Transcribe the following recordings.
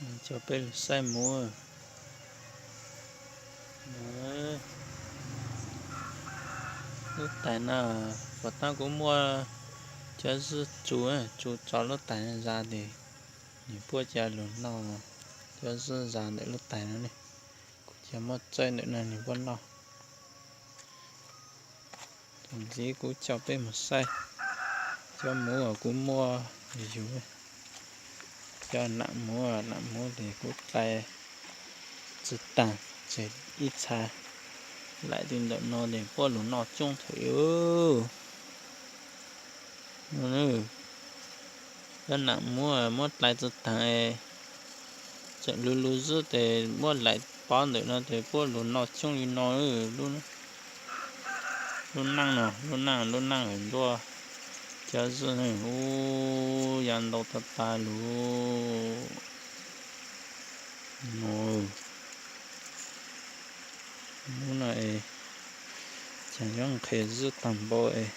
Coj peb los saib muv. Lub tais no, puag ta kuv muaj cov zwb tsu, tsu tso lub tais no zas tes nws puab cov lug noj, cov zwb zas ntawm lub tais no ne. Kuv cov muab txawb ntawm no nws puab noj. Tus ntxiv kuv coj peb mus saib cov muv uas kuv muab yug, cov nam muv, nam muv tes kuv dlai tsi taag, tseg ib txha laim ti ntawm no tes puab lug noj coob thiab. Cov nam muv muab dlai tsi taag, tseem lug lug zwb tes muab laim pov ntawm no tes puab lug noj coob li no. Lub neej no, lub neej, lub neej ntsuab cov zwb, ub, ya ntau tag tag lug. Muv no es, caag yuav nqhis zwb taag npaum es,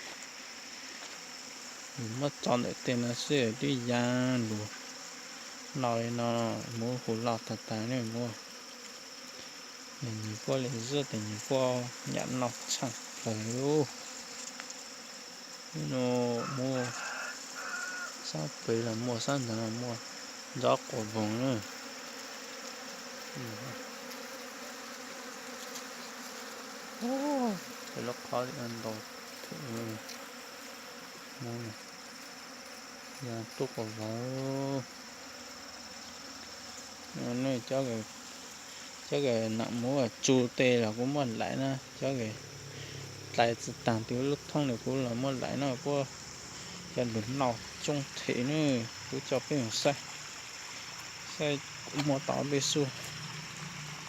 muab tso ntawm tej no xwb twb ya lug no li no, muv hu loj tag tag ne muv. Nws puab li zwb tes nws puab nyam noj tshaaj plawg. Muv sab pem los muaj, sab ntawd los muaj, ntov quas voog na. Lub qhov ntau, muv ya tub quas vawv. Cov nam muv tsu tes los kuv muab laim na, cov dlai tsi taag twb lub thoob li kuv los muab laim na, puab cov lug noj coob thiab na. Kuv coj peb mus saib, saib kuv muab tau peb xub,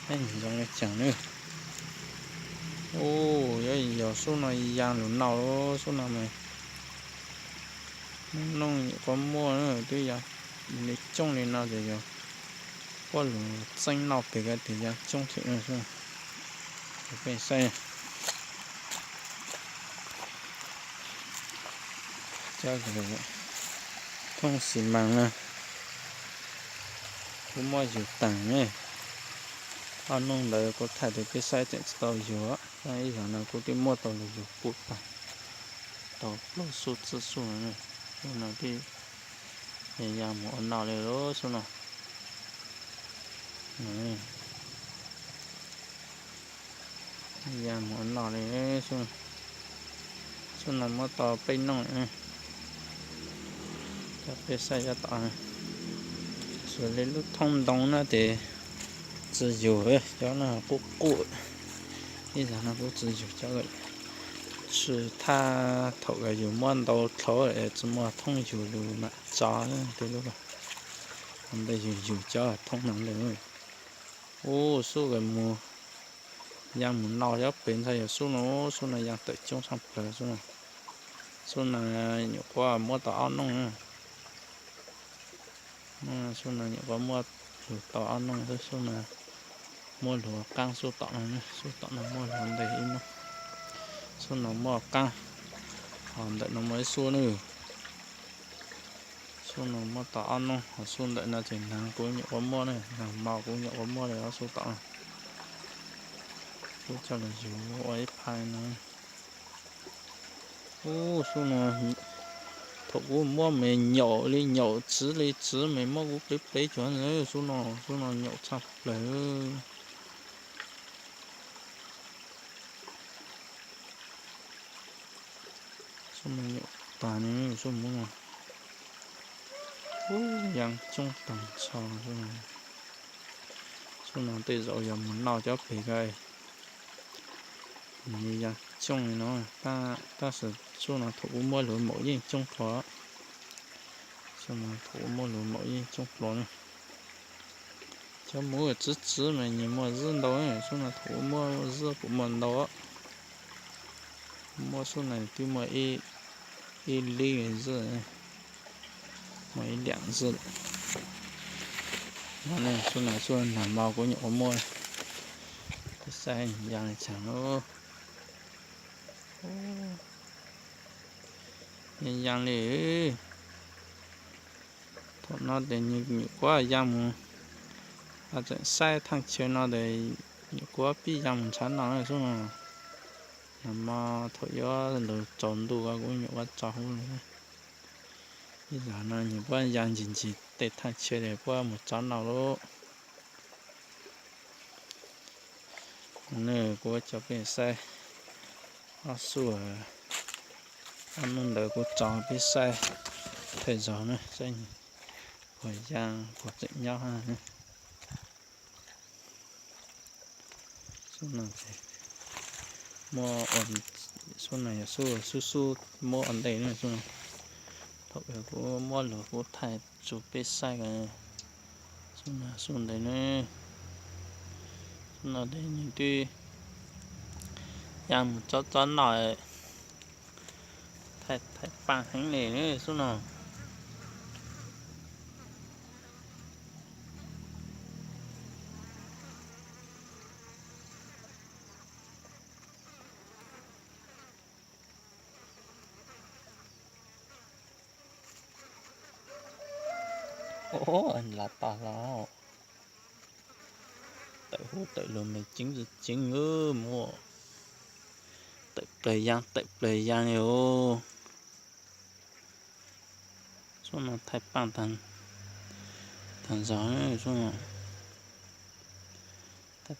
saib zoo le caag na. Ub, yuav yog xub no ya lug noj, xub no mas noob noog nyuam qhuav muaj twb ya li coob li no ces yog puab lug txeeb noj pem ko tes ya coob thiab na. Peb saib cov thoob xi mas na, kuv muab yug taag ne. Ob noog ntawd kuv thaij tes peb saib tseem tsi tau yug, ib zaug no kuv twb muab tau lug yug puv taag tau plaub xub tsib xub no. Xub no twb ya mus ua noj li lub xub no. Ya mus ua noj li. Xub no muab tau peb noog, coj peb saib cov tom, xws li lub thoob ntoo no tes tsi yug, cov no qub qub, ib zaug no kuv tsi yug cov, tsi thaj thaum yug muab ntau dlhau tsi muaj thoob yug lug mam tso tej lub, ua ntej yug yug cov thoob no ntawd. Ub, xub mus, ya mus noj cov pem ntxhais yog xub no, xub no ya tawm coob tshaj plaws xub no. Xub no nyuam qhuav muab tau ob noog. Xub no nyuam qhuav muab lug tau ob noog xwb, xub no muab lug qaab xub tom no, xub tom no muab lug ntej ib noog. Xub no muab qaab, ho ntawm no muaj ib xub na. Xub no muab tau ob noog, ho xub ntawm no ces naag kuv nyuam qhuav muab na, naag mos kuv nyuam qhuav muab li ob xub tom no. Kuv coj los yug ua ib phaj no. Ub, xub no thaum kuv muab mas nyaum li nyaum, tsiv li tsiv mas muab kuv plev plev cuag ntawd. Xub no, xub no nyaum tshaj plaws. Xub no nyaum tag ne, xub muv no. Ub, ya coob tag nrho. Xub no tej zaum yog mus noj cov pem ko, nws ya coob li no. Tab sis xub no thaum kuv muab lug maum yeej coob dlua. Xub no thaum kuv muab lug maum yeej coob dlua na. Cov muv tsiv tsiv mas nyias muaj zwb ntau, xub no thaum kuv muab zwb kuv muaj ntau. Muab xub no twb muaj ib lib zwb, muaj ib liam zwb. Xub no xub naag mos kuv nyuam qhuav muab, peb saib ya li caag lauj. Ya li, thaum no tes nyuam qhuav ya mus Tseem saib thaj chaw no tes nyuam qhuav pib ya mus ntshav no xwb no. Nag hmo thaum yuav tsaus ntuj kuv nyuam qhuav tso hauv lawm. Ib zaug no nyuam qhuav ya ntsis ntsis tej thaj chaw tes puab mus tso no lauj. Kuv coj peb saib ob xub, ob hnub ntawd kuv tso peb saib thawj zaug na, saib puas ya, puas tseem nyob. Xub no, xub no yog xub xub muab ua ntej na xub no. Thaum kuv muab lug kuv thaij tso peb saib ko. Xub no xub ntawd na, xub no tes nws twb ya mus tsob tsob no, thaij paaj heev li xub no. Ov, lav tag los, tawm huv tawm lug me ceev ceev, muaj tawm plawg yaa tawm plawg yaa li os. Xub no thaij paaj taag zog xub no.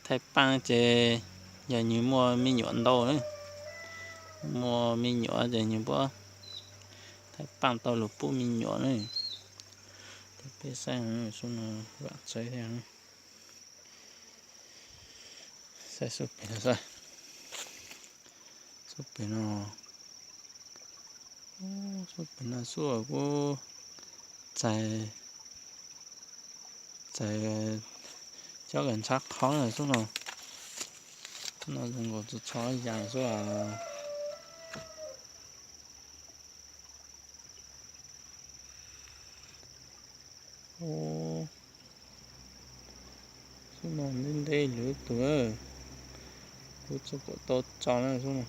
Thaij paaj ces yog nws muaj me nyuam ntau na, muaj me nyuam ces nws puab thaij paaj tau lug pub me nyuam na. Ces peb saib xub no vaam txawv thiab. Saib xub pem no, xub pem no, xub pem no xub kuv txais, txais cov kws ntshav qhov xub no. No zoo nkaus txhua txhua yam xwb. Xub no ntev ntev lug tug, kuv tsi pum tau tso na xub no.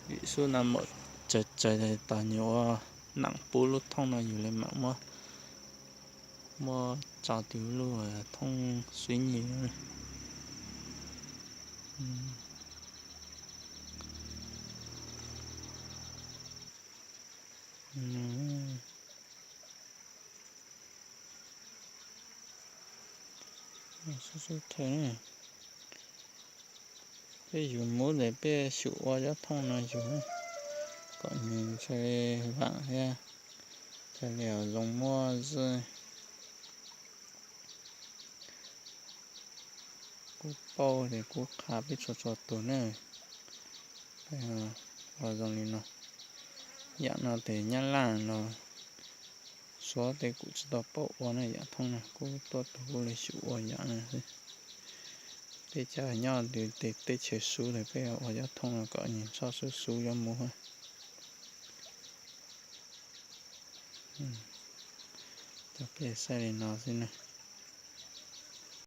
Vim xub no mam tsawg tsawg tas nyuam ua nam pub lub thooj no yus le mam muab, muab tso tus lub thooj suib nyim. Xub xub thawj, peb yug muv tes peb xyum ua cov thooj no yug kom nws txhaj le vaam thiab txhaj le zoo muab zwj. Kuv paub tes kuv qha peb txhua txhua tug na, ua zoo li no. Yam no tes nyab laj los suav tej kuv tsi tau paub ua na, yam thooj no kuv tuaj tug kuv le xyum ua yam no xwb. Peb cov nyob tej teb chaws sub tes peb ua cov thooj no kom nws txhob sub sub cov muv. Coj peb saib li no xwb na.